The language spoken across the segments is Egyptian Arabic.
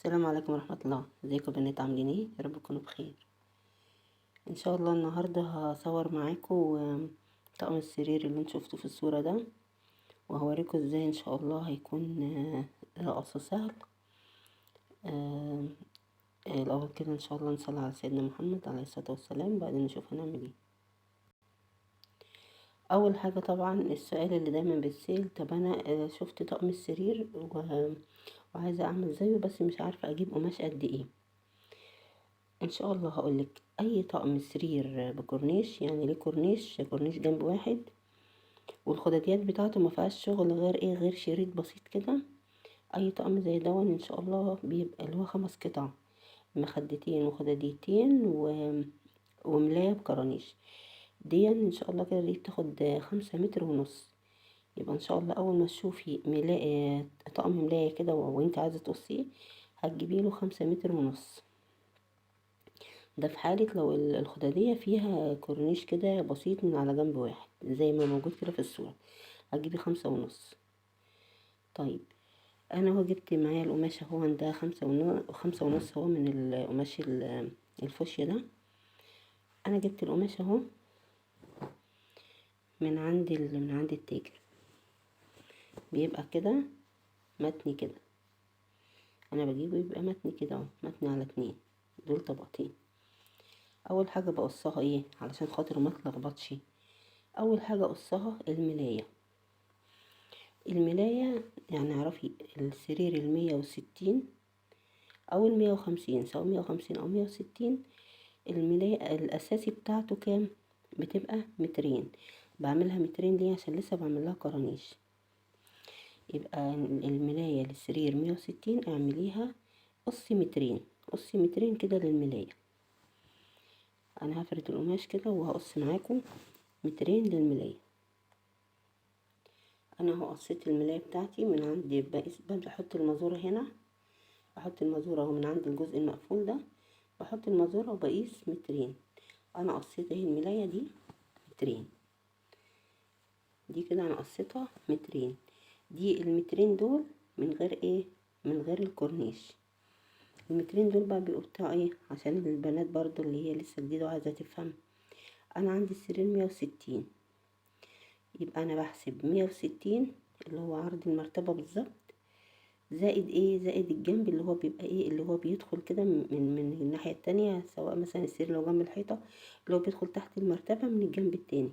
السلام عليكم ورحمة الله. ازيكم يا بنات؟ عاملين ايه؟ يا رب تكونوا بخير ان شاء الله. النهاردة هصور معاكم طقم السرير اللي انتوا شفتوه في الصورة ده، وهوريكم ازاي ان شاء الله هيكون رقصه سهل. الاول كده ان شاء الله نصلي على سيدنا محمد عليه الصلاة والسلام، بعدين نشوف هنعمل ايه. اول حاجة طبعا السؤال اللي دايما بيتسأل، طب انا شفت طقم السرير وعايزة اعمل زيه بس مش عارفة اجيب قماش قد ايه. ان شاء الله هقولك اي طقم سرير بكورنيش، يعني ليه كورنيش، كورنيش جنب واحد، والخداديات بتاعته ما فيهاش شغل غير ايه، غير شريط بسيط كده. اي طقم زي دون ان شاء الله بيبقى اللي هو 5 قطع، مخدتين وخداديتين وملاية بكرانيش. دي ان شاء الله كده دي بتاخد 5 متر ونص. يبقى ان شاء الله اول ما تشوفي طقم ملاية كده وانت عايزة تقصيه هتجيبي له 5 متر ونص. ده في حالة لو الخدادية فيها كورنيش كده بسيط من على جنب واحد زي ما موجود كده في الصورة، هتجيبي 5 ونص. طيب انا اهو جبت معايا القماش اهو، عندها 5 ونص اهو من القماش الفوشيا ده. انا جبت القماش اهو من عند التاجر، بيبقى كده متني كده، انا بجيبه يبقى متني كده اهو، متني على 2، دول طبقتين. اول حاجة بقصها ايه علشان خاطر ما اتلخبطش، اول حاجة اقصها الملايه. الملايه يعني اعرفي السرير 160 او 150، سواء 150 او 160، الملايه الاساسي بتاعته كام؟ بتبقى مترين. بعملها مترين ليه؟ عشان لسه بعمل لها كرانيش. يبقى الملايه للسرير 160 اعمليها قصي مترين، قصي مترين كده للملايه. انا هفرد القماش كده وهقص معاكم مترين للملايه. انا اهو قصيت الملايه بتاعتي من عندي، ببدا احط المازوره هنا، بحط المازوره اهو من عند الجزء المقفول ده، بحط المازوره وبقيس مترين. انا قصيت اهي الملايه دي مترين، دي كده انا قصيتها مترين. دي المترين دول من غير ايه؟ من غير الكورنيش. المترين دول بقى بيبقوا بتاع ايه؟ عشان البنات برضو اللي هي لسه جديدة وعايزه تفهم. انا عندي السرير 160، يبقى انا بحسب 160 اللي هو عرض المرتبة بالظبط، زائد ايه؟ زائد الجنب اللي هو بيبقى ايه؟ اللي هو بيدخل كده من الناحية التانية، سواء مثلا السرير لو جنب الحيطة اللي هو بيدخل تحت المرتبة من الجنب التاني.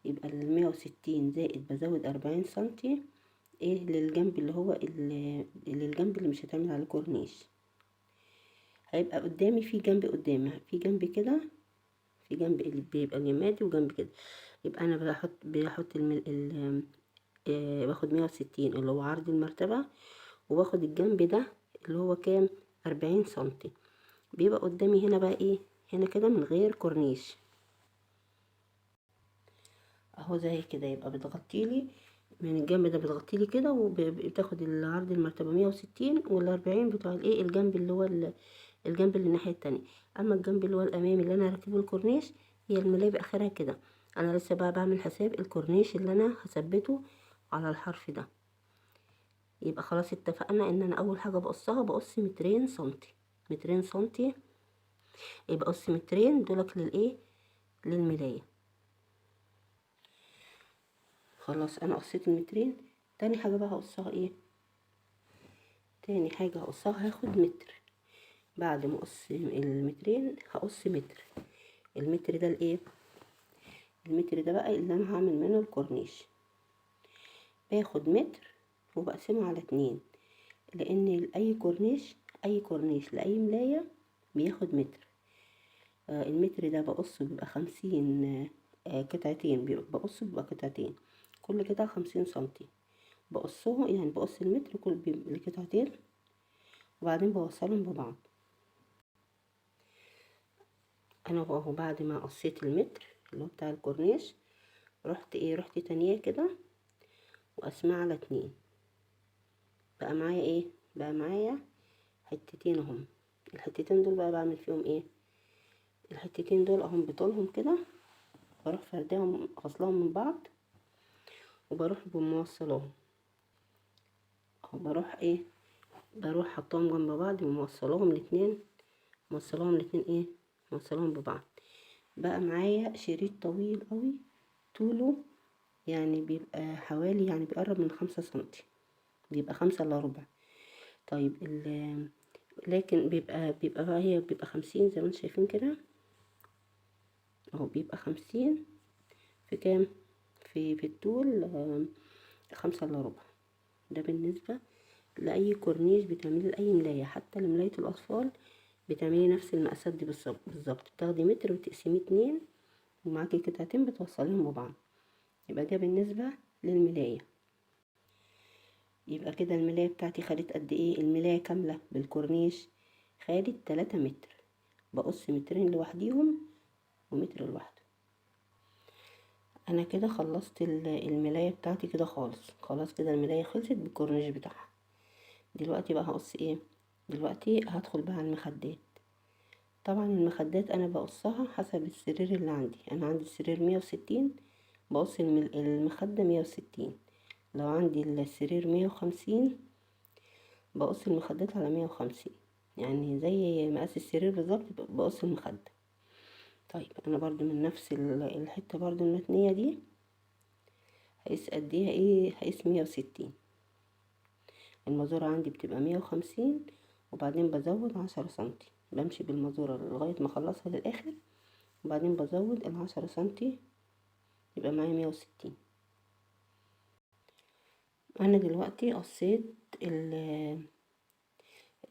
يبقى 160 زائد بزود 40 سنتي ايه للجنب اللي هو للجنب اللي مش هتعمل عليه كورنيش. هيبقى قدامي في جنب، قدامي في جنب كده، في جنب اللي بيبقى اليمادي وجنب كده. يبقى انا بحط باخد 160 اللي هو عرض المرتبة، وباخد الجنب ده اللي هو كام؟ 40 سنتي. بيبقى قدامي هنا بقى ايه؟ هنا كده من غير كورنيش اهو زي كده. يبقى بتغطيلي من الجنب ده، بتغطيلي كده، وبتاخد العرض المرتبة 160 والأربعين بتوع الايه؟ الجنب اللي هو الجنب اللي الناحية التانية. اما الجنب اللي هو الامامي اللي انا هركبه الكورنيش، هي الملاية باخرها كده. انا لسه بقى بعمل حساب الكورنيش اللي انا هثبته على الحرف ده. يبقى خلاص اتفقنا ان انا اول حاجة بقصها بقص مترين سنتي، مترين سنتي، يبقى قص مترين دولك للايه؟ للملاية. خلاص انا قصيت المترين. تاني حاجة بقى هقصها ايه؟ تاني حاجة هقصها هاخد متر. بعد ما اقص المترين هقص متر. المتر ده الايه؟ المتر ده بقى اللي انا هعمل منه الكورنيش. باخد متر وبقسمه على 2، لان اي كورنيش لاي ملاية بياخد متر. المتر ده بقصة بيبقى 50، قطعتين، بقصة بيبقى قطعتين، كل قطعة 50 سنتي. بقصهم يعني بقص المتر كل لقطعتين، وبعدين بوصلهم ببعض. انا اهو بعد ما قصيت المتر اللي هو بتاع الكورنيش، رحت ايه؟ رحت تانية كده وقسمها على 2. بقى معايا ايه؟ بقى معايا حتتين اهم. الحتتين دول بقى بعمل فيهم ايه؟ الحتتين دول اهم بطولهم كده، بروح فرداهم فصلهم من بعض، وبروح بموصلهم اهو. بروح ايه؟ بروح حطاهم جنب بعض وموصلاهم الاتنين، موصلاهم الاتنين ايه، موصلاهم ببعض. بقى معايا شريط طويل قوي، طوله يعني بيبقى حوالي يعني بيقرب من 5 سنتي، بيبقى 5 الا ربع. طيب لكن بيبقى بقى هي بيبقى 50 زي ما انتم شايفين كده اهو، بيبقى 50 في كام، في الطول، 5 الا ربع. ده بالنسبة لأي كورنيش بتعملي لأي ملاية، حتى لملاية الأطفال بتعملي نفس المقاسات دي بالظبط. بتاخدي متر وتقسميه 2 ومعاكي قطعتين بتوصليهم ببعض. يبقى ده بالنسبة للملاية. يبقى كده الملاية بتاعتي خدت قد ايه؟ الملاية كاملة بالكورنيش خدت 3 متر، بقص مترين لوحديهم ومتر لوحده. انا كده خلصت الملاية بتاعتي كده خالص، خلاص كده الملاية خلصت بالكورنيش بتاعها. دلوقتي بقى هقص ايه؟ دلوقتي هدخل بقى على المخدات. طبعا المخدات انا بقصها حسب السرير اللي عندي، انا عندي السرير 160، بقص المخدة 160. لو عندي السرير 150 بقص المخدات على 150، يعني زي مقاس السرير بالظبط بقص المخدة. طيب انا برضو من نفس الحتة برضو المتنية دي هقيس قد ايه؟ ايه، هقيس 160. المزورة عندي بتبقى 150، وبعدين بزود 10 سنتي، بمشي بالمزورة لغاية ما اخلصها للآخر، وبعدين بزود 10 سنتي يبقى معايا 160. انا دلوقتي قصيت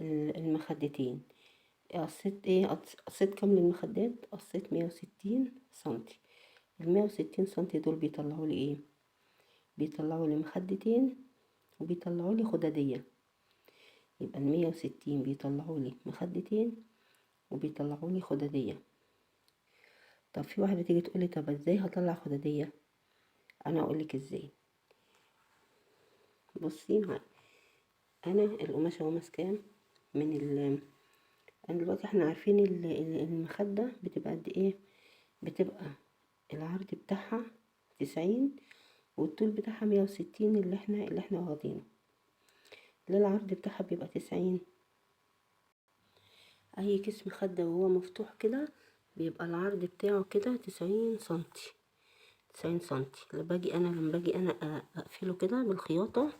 المخدتين، قصيت ايه؟ قصيت كام للمخدات؟ قصيت 160 سنتي. المية وستين سنتي دول بيطلعوا لي ايه؟ بيطلعوا لي مخدتين وبيطلعوا لي خدادية. يبقى المية وستين بيطلعوا لي مخدتين وبيطلعوا لي خدادية. طب في واحدة تيجي تقولي طب ازاي هطلع خدادية؟ انا اقولك ازاي. بصي معايا، انا القماشة اهو ماسكاه من انا دلوقتي احنا عارفين المخدة بتبقى قد ايه؟ بتبقى العرض بتاعها 90 والطول بتاعها 160 اللي احنا واخدينه. ليه العرض بتاعها بيبقى 90؟ اي كيس مخدة وهو مفتوح كده بيبقى العرض بتاعه كده 90 سنتي، 90 سنتي. لما باجي انا اقفله كده بالخياطة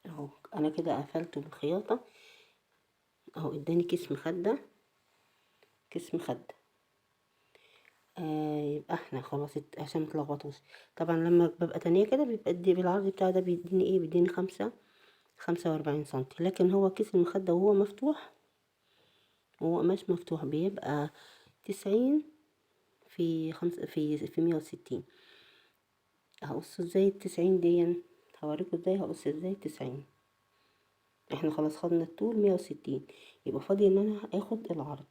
اهو، انا كده قفلته بالخياطة اهو، اداني كيس مخدة، كيس مخدة. يبقى احنا خلاص عشان ما تلخبطوش. طبعا لما ببقى تانية كده بيبقى بالعرض بتاعه ده بيديني ايه؟ بيديني 45 سنتي. لكن هو كيس المخدة وهو مفتوح، وهو قماش مفتوح، بيبقى 90 في خمسة في 160. هقص ازاي التسعين دي؟ هوريكم ازاي هقص ازاي 90. احنا خلاص خدنا الطول 160، يبقى فاضي ان انا هاخد العرض.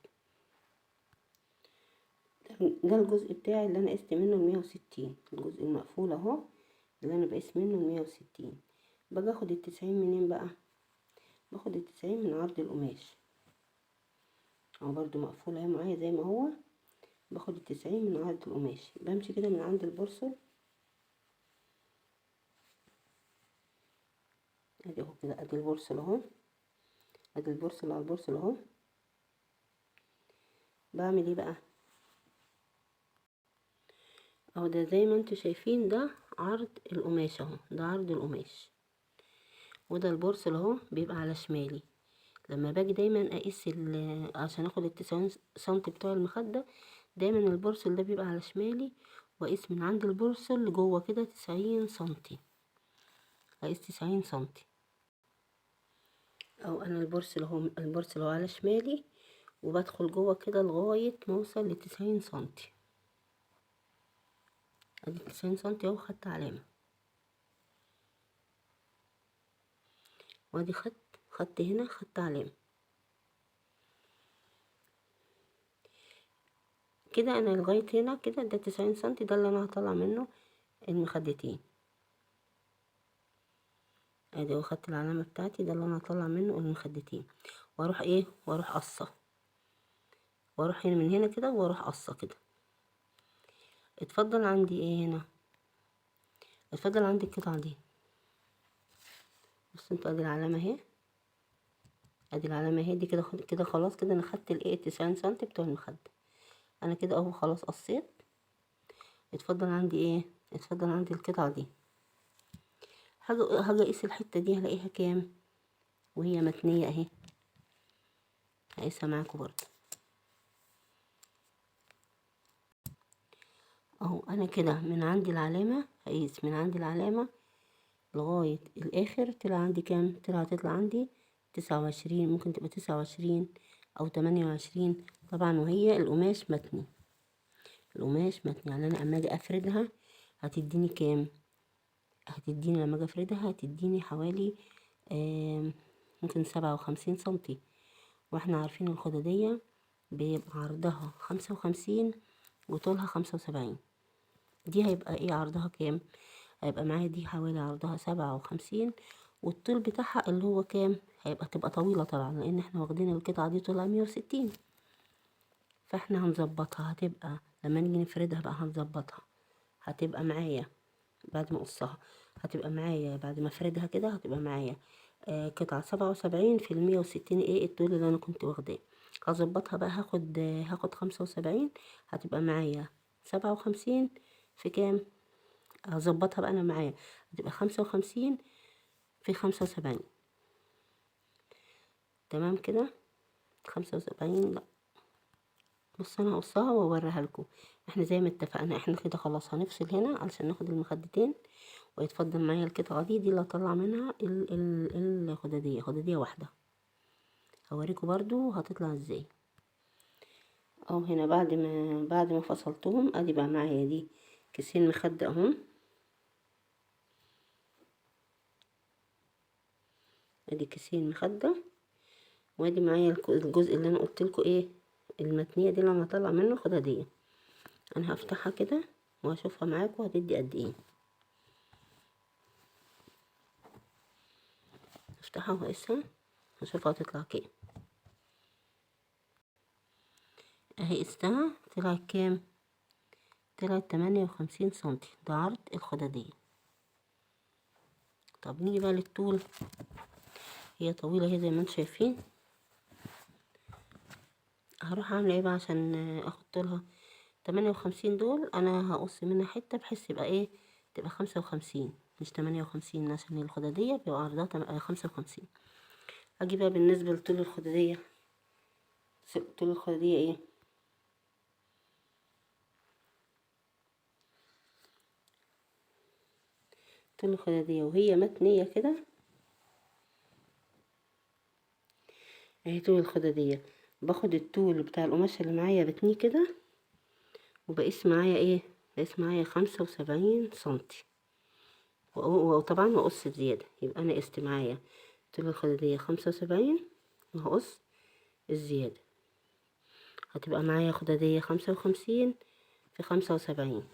ده الجزء بتاعي اللي انا قست منه المية وستين، الجزء المقفول اهو اللي انا بقيس منه المية وستين. باجي اخد التسعين منين بقى؟ باخد التسعين من عرض القماش اهو، برضو مقفول اهي معايا زي ما هو. باخد التسعين من عرض القماش، بمشي كده من عند البرصل ادي اهو كده، ادي البرصل اهو، ادي البرصل على البرصل اهو. بعمل ايه بقى؟ اهو ده زي ما انتوا شايفين ده عرض القماش اهو، ده عرض القماش، وده البرصل اهو بيبقى على شمالي. لما باجي دايما اقيس عشان اخد التسعين سنتي بتوع المخدة، دايما البرصل ده بيبقى على شمالي، واقيس من عند البرصل لجوه كده 90 سنتي، اقيس 90 سنتي. اهو انا البرصل اهو، البرصل اهو على شمالي، وبدخل جوه كده لغاية ما اوصل لتسعين سنتي. ادي 90 سنتي اهو، خدت علامة، وادي خدت هنا خدت علامة كده. انا لغاية هنا كده ده 90 سنتي، ده اللي انا هطلع منه المخدتين. ادي اهو خدت العلامة بتاعتي، ده اللي انا هطلع منه المخدتين. واروح ايه؟ واروح قصة، واروح هنا من هنا كده، واروح قصة كده. اتفضل عندي ايه هنا؟ اتفضل عندي القطعة دي. بصوا انتوا ادي العلامة اهي، ادي العلامة اهي دي كده، كده خلاص كده انا خدت الايه 90 سنتي بتوع المخدة. انا كده اهو خلاص قصيت. اتفضل عندي ايه؟ اتفضل عندي القطعة دي. هاجي اقيس الحتة دي هلاقيها كام وهي متنية اهي، هقيسها معاكم برضه اهو. انا كده من عندي العلامة هقيس من عندي العلامة لغاية الاخر، طلع عندي كام؟ تطلع عندي 29، ممكن تبقى 29 او 28 طبعا، وهي القماش متني، القماش متني. يعني انا اما اجي افردها هتديني كام؟ هتديني لما اجي افردها هتديني حوالي ممكن 57 سنتي، واحنا عارفين الخدادية بيبقى عرضها 55 وطولها 75. دي هيبقى ايه عرضها كام؟ هيبقى معايا دي حوالي عرضها 57، والطول بتاعها اللي هو كام؟ تبقى طويلة طبعا، لان احنا واخدين القطعة دي طولها 160، فاحنا هنظبطها. هتبقى لما نيجي نفردها بقى هنظبطها، هتبقى معايا بعد ما اقصها، هتبقى معايا بعد ما افردها كده هتبقى معايا قطعة 77 في المية وستين ايه الطول اللي انا كنت واخداه. هظبطها بقى، هاخد 75، هتبقى معايا 57 في كام؟ هظبطها بقى انا معايا هتبقى 55 في 75. تمام كده 75. لا بص انا هقصها واوريها لكم. احنا زي ما اتفقنا احنا كده خلاص هنفصل هنا علشان ناخد المخدتين، ويتفضل معايا القطعة دي، دي اللي هطلع منها الخداديه، خداديه واحدة. هوريكم برضو هتطلع ازاي. اهو هنا بعد ما فصلتهم ادي بقى معايا دي كيسين مخده اهو، ادي كيسين مخده، وادي معايا الجزء اللي انا قلت لكم ايه المتنيه دي اللي انا هطلع منه خداديه. انا هفتحها كده وهشوفها معاكم هتدي قد ايه. هفتحها وهقيسها واشوفها هتطلع كام. اهي قستها طلعت كام؟ طلعت 58 سنتي، ده عرض الخدادية. طب نيجي بقى للطول، هي طويلة اهي زي ما انتم شايفين. هروح اعمل ايه بقى عشان اخد طولها 58 دول؟ انا هقص منها حتة بحيث يبقى ايه، تبقى 55 مش 58، عشان الخدادية بيبقى عرضها 55. اجي بقى بالنسبة لطول الخدادية، طول الخدادية ايه؟ طول الخدادية وهي متنية كده اهي طول الخدادية. باخد الطول بتاع القماش اللي معايا بتنيه كده، وبقيس معايا ايه؟ بقيس معايا 75 سنتي، وطبعا واقص زيادة. يبقى انا قست معايا طول الخدادية 75 وهقص الزيادة، هتبقى معايا خدادية 55 في 75.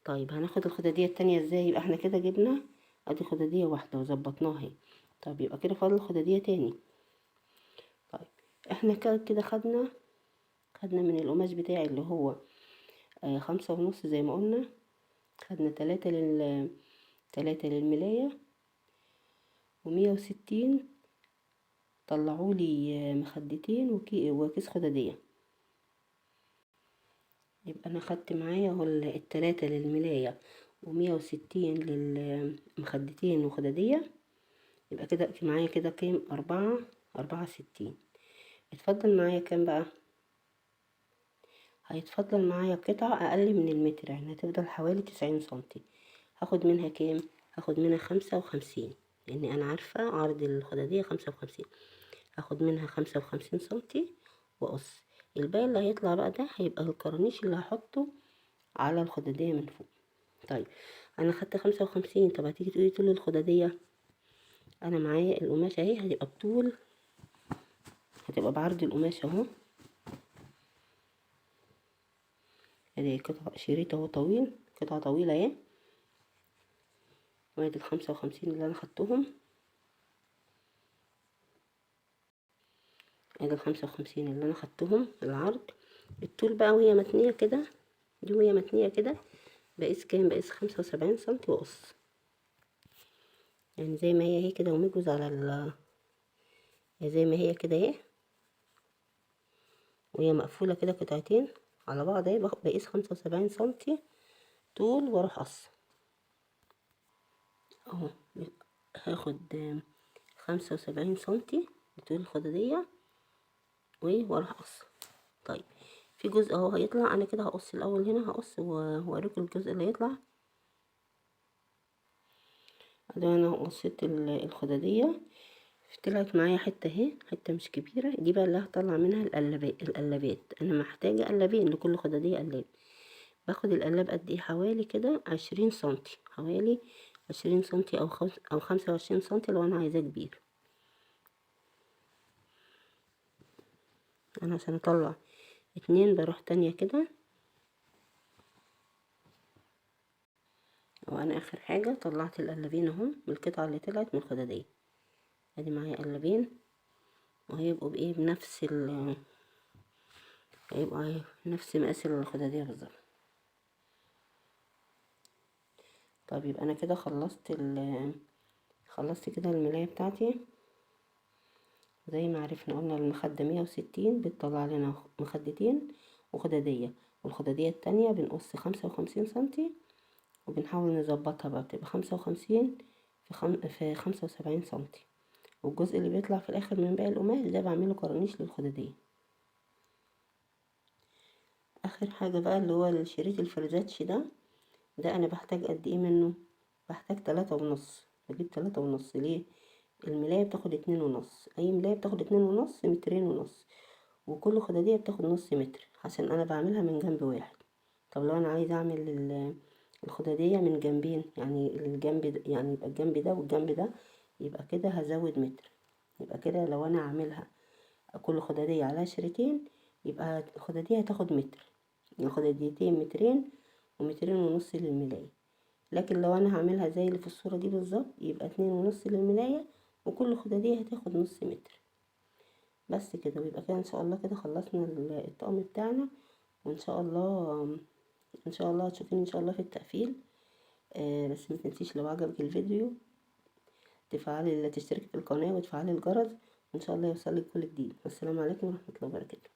طيب هناخد الخدادية التانية ازاي؟ يبقى احنا كده جبنا ادي خدادية واحدة وظبطناها اهي. طب يبقى كده فاضل خدادية تاني. طيب احنا كده خدنا من القماش بتاعي اللي هو 5.5 زي ما قلنا، خدنا 3 للملاية، ومية وستين طلعولي مخدتين وكيس خدادية. يبقى انا خدت معايا اهو التلاتة للملاية ومية وستين للمخدتين وخدادية. يبقى كده معايا كده كام؟ 4.64. اتفضل معايا كام بقى؟ هيتفضل معايا قطعة أقل من المتر، يعني هتفضل حوالي 90 سنتي. هاخد منها كام؟ هاخد منها 55، لأن أنا عارفة عرض الخدادية 55. هاخد منها 55 سنتي وأقص. الباقي اللي هيطلع بقى ده هيبقى الكرانيش اللي هحطه على الخدادية من فوق. طيب أنا خدت 55. طب هتيجي تقولي طول الخدادية، أنا معايا القماشة أهي، هتبقى بطول، هتبقى بعرض القماشة أهو، ادي قطعة شريط اهو طويل، قطعة طويلة اهي، وادي 55 اللي انا خدتهم، ادي 55 اللي انا خدتهم العرض. الطول بقى وهي متنية كده، دي وهي متنية كده بقيس كام؟ بقيس 75 سنتي واقص، يعني زي ما هي كده ومجوز على زي ما هي كده اهي، وهي مقفولة كده قطعتين على بعض اهي. بقيس 75 سنتي طول واروح قص اهو. هاخد 75 سنتي طول الخدادية واروح قص. طيب في جزء اهو هيطلع، انا كده هقص الاول هنا، هقص واوريكم الجزء اللي هيطلع. ده انا قصيت الخدادية، طلعت معايا حتة اهي، حتة مش كبيرة، دي بقى اللي هطلع منها القلابات. انا محتاجة قلابين لكل خدادية قلاب. باخد القلاب قد ايه؟ حوالي كده 20 سنتي، حوالي 20 سنتي او 25 سنتي لو انا عايزاه كبير. انا عشان اطلع 2 بروح تانية كده. وانا اخر حاجة طلعت القلابين اهو من القطعة اللي طلعت من الخدادية. ادي معايا قلابين، وهيبقوا بايه؟ بنفس هيبقوا اهي نفس مقاس الخدادية بالظبط. طيب يبقى انا كده خلصت كده الملاية بتاعتي. زي ما عرفنا قلنا المخدة 160 بتطلع لنا مخدتين وخدادية، والخدادية التانية بنقص 55 سنتي وبنحاول نظبطها بقى، بتبقى 55 في 75 سنتي. والجزء اللي بيطلع في الاخر من باقي القماش ده بعمله كرانيش للخدادية. اخر حاجة بقى اللي هو الشريط الفرزاتشي ده، ده انا بحتاج قد ايه منه؟ بحتاج 3.5. بجيب 3.5 ليه؟ الملاية بتاخد 2.5، اي ملاية بتاخد 2.5، مترين ونص، وكل خدادية بتاخد نص متر عشان انا بعملها من جنب واحد. طب لو انا عايزة اعمل الخدادية من جنبين، يعني الجنب ده، يعني يبقى الجنب ده والجنب ده، يبقى كده هزود متر. يبقى كده لو انا عاملها كل خدادية على شريطين يبقى الخدادية هتاخد متر، الخداديتين مترين ومترين ونص للملاية. لكن لو انا هعملها زي اللي في الصورة دي بالظبط يبقى 2.5 للملاية، وكل خدادية هتاخد نص متر بس كده. ويبقى كده ان شاء الله كده خلصنا الطقم بتاعنا، وان شاء الله ان شاء الله هتشوفيني ان شاء الله في التقفيل. بس ما تنسيش لو عجبك الفيديو تشتركي في القناة وتفعلي الجرس، وان شاء الله يوصلك كل جديد. والسلام عليكم ورحمة الله وبركاته.